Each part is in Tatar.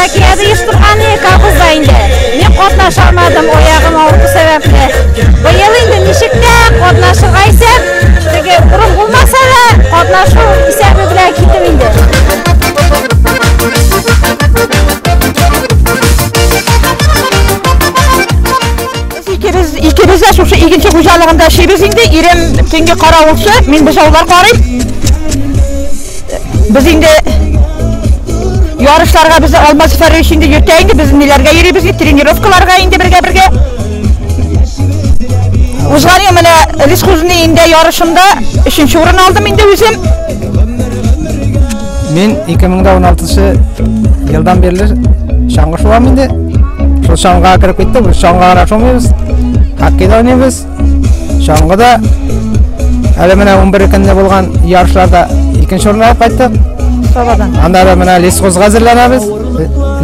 Спартакиада оештырган колхозда инде. Мин катнаша алмадым, аягым авырту сәбәпле. Быел инде ничек тә катнашырга исәп, теге урын булмаса да, катнашу исәбе белән китеп инде. Икебез дә шушы игенче хуҗалыгында эшлибез инде. Ирем төнге каравылчы, мин бозаулар карыйм. Без инде ярышларга безне Алмаз Фәрович инде йөртә инде, без ниләргә йөрибез, тренировкаларга инде бергә-бергә. Узган ел менә Лесхозный инде ярышында 3нче урын алдым инде үзем. Мин 2016 елдан бирле чаңгы шуам инде. Шул чаңгыга кереп киттек, без чаңгыга гына шумыйбыз. Хоккей да уйныйбыз. Чаңгыда әле менә 11 көнне булган ярышларда икенче урын алып кайттык. Сабадан. Анда да менә Лесхозга әзерләнәбез.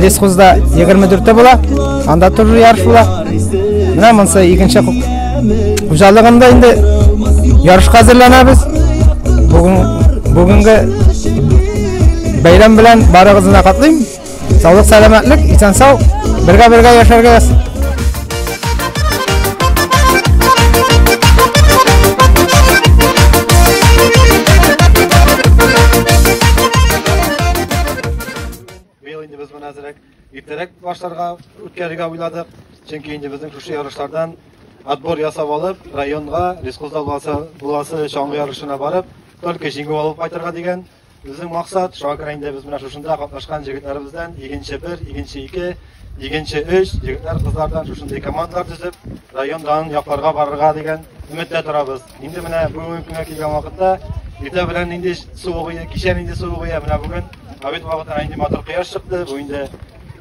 Лесхозда 24-тә була. Анда тоже ярыш була. Менә монысы икенче хуҗалыгында инде ярышка әзерләнәбез. Бүгенге бәйрәм белән барыгызны да котлыйм. Саулык, сәламәтлек, исән-сау, бергә-бергә яшәргә язсын. Быел инде без моны әзрәк иртәрәк башларга, үткәрергә уйладык. Чөнки инде безнең шушы ярышлардан отбор ясап алып, районга, Лесхозда буласы чаңгы ярышына барып, только җиңү алып кайтырга дигән безнең максат. Шуңа күрә инде без менә шушында катнашкан җегетләребездән игенче 1, игенче 2, игенче 3 җегетләр, кызлардан шушындый командалар төзеп, район данын якларга барырга дигән өметтә торабыз. Инде менә бүгенге көнгә килгән вакытта иртә белән инде суык иде, кичә инде суык иде, менә бүген обед вакытында инде матур кояш чыкты. Бу инде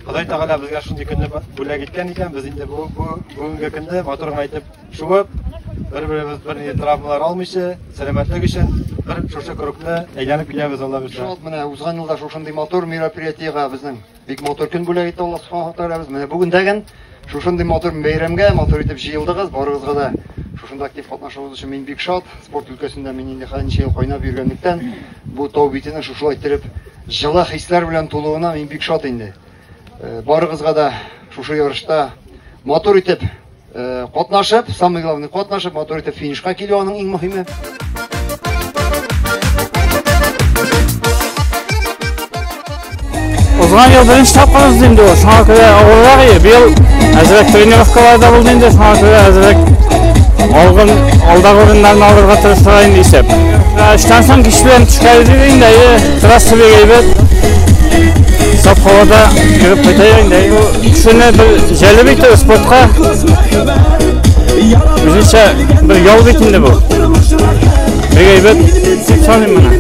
Ходай Тәгалә безгә шундый көнне бүләк иткән икән, без инде бүгенге көнне матур гына итеп шуып, бер-беребез бер нинди травмалар алмыйча, сәламәтлек өчен бер шушы кругны әйләнеп киләбез, Алла бирсә. Шул менә узган елда шушындый матур мероприятиега безнең бик матур көн бүләк итте Алла субханаһу ва тәгалә. Без менә бүген дә шушындый матур бәйрәмгә матур итеп җыелдыгыз, барыгызга да шушында актив катнашуыгыз өчен мин бик шат. Спорт өлкәсендә мин инде ничә ел кайнап йөргәнлектән, бу тау битенең шушылай иттереп җылы хисләр белән тулуына мин бик шат инде. Барыгызга да шушы ярышта матур итеп катнашып, самый главный катнашып, матур итеп финишка килү аның иң мөһиме. Узган ел беренче тапкыр узды инде ул. Шуңа күрә авыррак иде. Быел әзрәк тренировкалар да булды инде, шуңа күрә әзрәк алдагы урыннарны алырга тырышырга инде исәп. Эштән соң кич белән төшкән идек инде, әйе, трасса бик әйбәт. Саф һавада йөреп кайта инде. Бу кешене бер җәлеп итә спортка. Үзенчә бер ял бит инде бу. Бик әйбәт дип саныйм моны.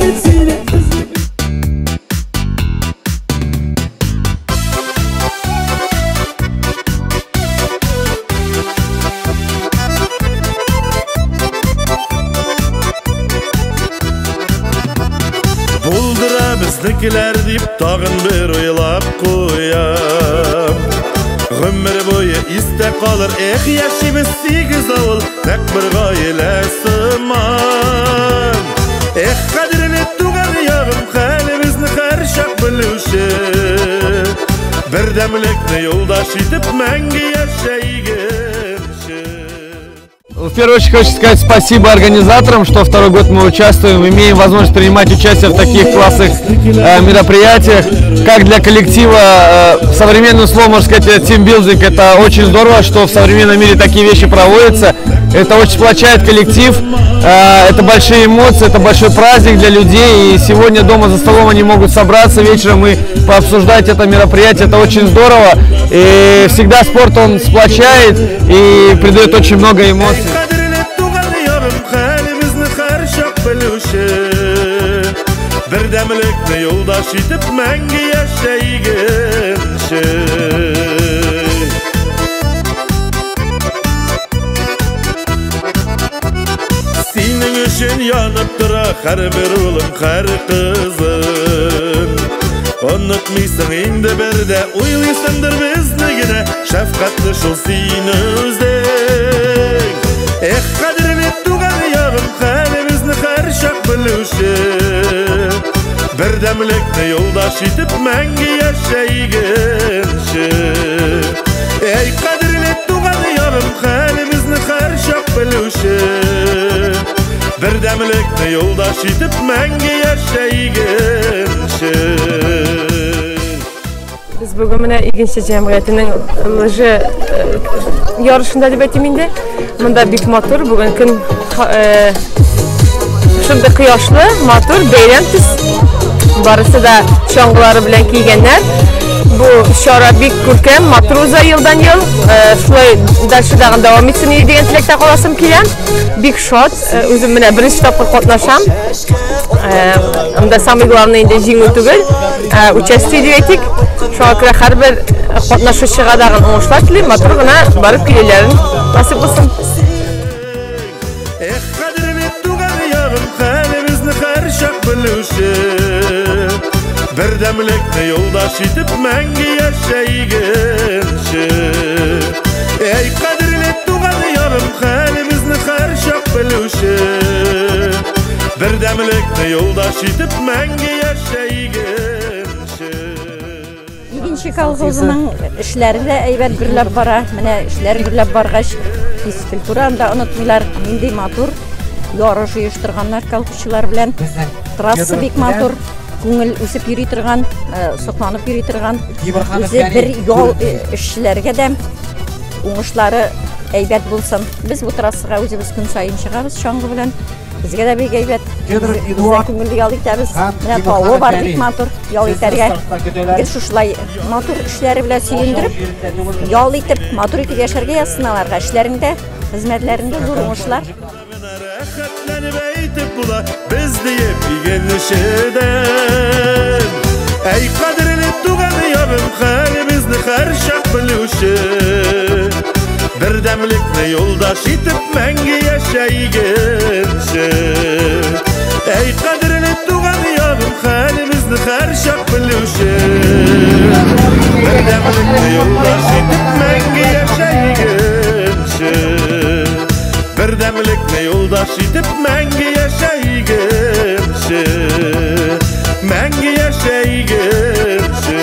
Булдыра безнекеләр дип тагын бер уйлап куям. Гомер буе истә калыр, эх, яшибез сигез авыл, нәкъ бер гаилә сыман. Эх, кадерле туган ягым, хәлебезне һәрчак белүче. Бердәмлекне юлдаш итеп мәңге яшәйгенче. В первую очередь хочу сказать спасибо организаторам, что второй год мы участвуем, имеем возможность принимать участие в таких классных мероприятиях. Как для коллектива, современным словом, можно сказать, тимбилдинг, это очень здорово, что в современном мире такие вещи проводятся. Это очень сплочает коллектив, это большие эмоции, это большой праздник для людей. И сегодня дома за столом они могут собраться вечером и пообсуждать это мероприятие. Это очень здорово. И всегда спорт он сплочает и придает очень много эмоций. Бердәмлекне юлдаш итеп мәңге яшәйгенче. Синең өчен янып тора һәрбер улым, һәр кызым. Онытмыйсың инде бер дә, уйлыйсыңдыр безне генә, шәфкатьле шул син үзең. Эх, кадерле туган ягым, хәлебезне һәрчак белүче. Бердәм Бердәмлекне юлдаш итеп мәңге яшәйгенче. Әй, кадерле туган ягым, хәлебезне һәрчак белүче. Бердәмлекне юлдаш итеп мәңге яшәйгенче. Без бүген менә Игенче җәмгыятенең лыжи ярышында дип әйтим инде. Монда бик матур, бүген көн шундый кояшлы, матур, бәйрәм төс. Барысы да чаңгылары белән килгәннәр. Бу чара бик күркәм, матур уза елдан ел. Шулай дальше тагын дәвам итсен иде дигән теләктә каласым килә. Бик шат, үзем менә беренче тапкыр катнашам. Анда самый главный инде җиңү түгел, участие дип әйтик. Шуңа күрә һәрбер катнашучыга тагын уңышлар телим, матур гына барып килүләрен насыйп булсын. Эх, кадерле туган ягым, хәлебезне һәрчак белүче. Бердәмлекне юлдаш итеп мәңге яшәйгенче. Әй, кадерле туган ягым, хәлебезне һәрчак белүче. Бердәмлекне юлдаш итеп мәңге яшәйгенче. Игенче колхозының эшләре дә әйбәт гөрләп бара. Менә эшләр гөрләп баргач, физкультураны да онытмыйлар. Нинди матур ярыш оештырганнар колхозчылар белән. Трасса бик матур, күңел үсеп йөри торган, сокланып йөри торган. Үзе бер ял эшчеләргә дә уңышлары әйбәт булсын. Без бу трассага үзебез көн саен чыгабыз чаңгы белән. Безгә дә бик әйбәт. Без дә күңелле ял итәбез. Менә тавы бар бик матур ял итәргә. Гел шушылай матур эшләре белән сөендереп, ял итеп, матур итеп яшәргә язсын аларга. Эшләрендә, хезмәтләрендә зур уңышлар. Рәхәтләнеп әйтеп була, без диеп игенчедән. Әй, кадерле туган ягым, хәлебезне һәрчак белүче. Бердәмлекне юлдаш итеп мәңге яшәйгенче. Әй, кадерле туган ягым, хәлебезне һәрчак белүче. Бердәмлекне юлдаш итеп мәңге яшәйгенче. Бердәмлекне юлдаш итеп мәңге яшәйгенче. Мәңге яшәйгенче.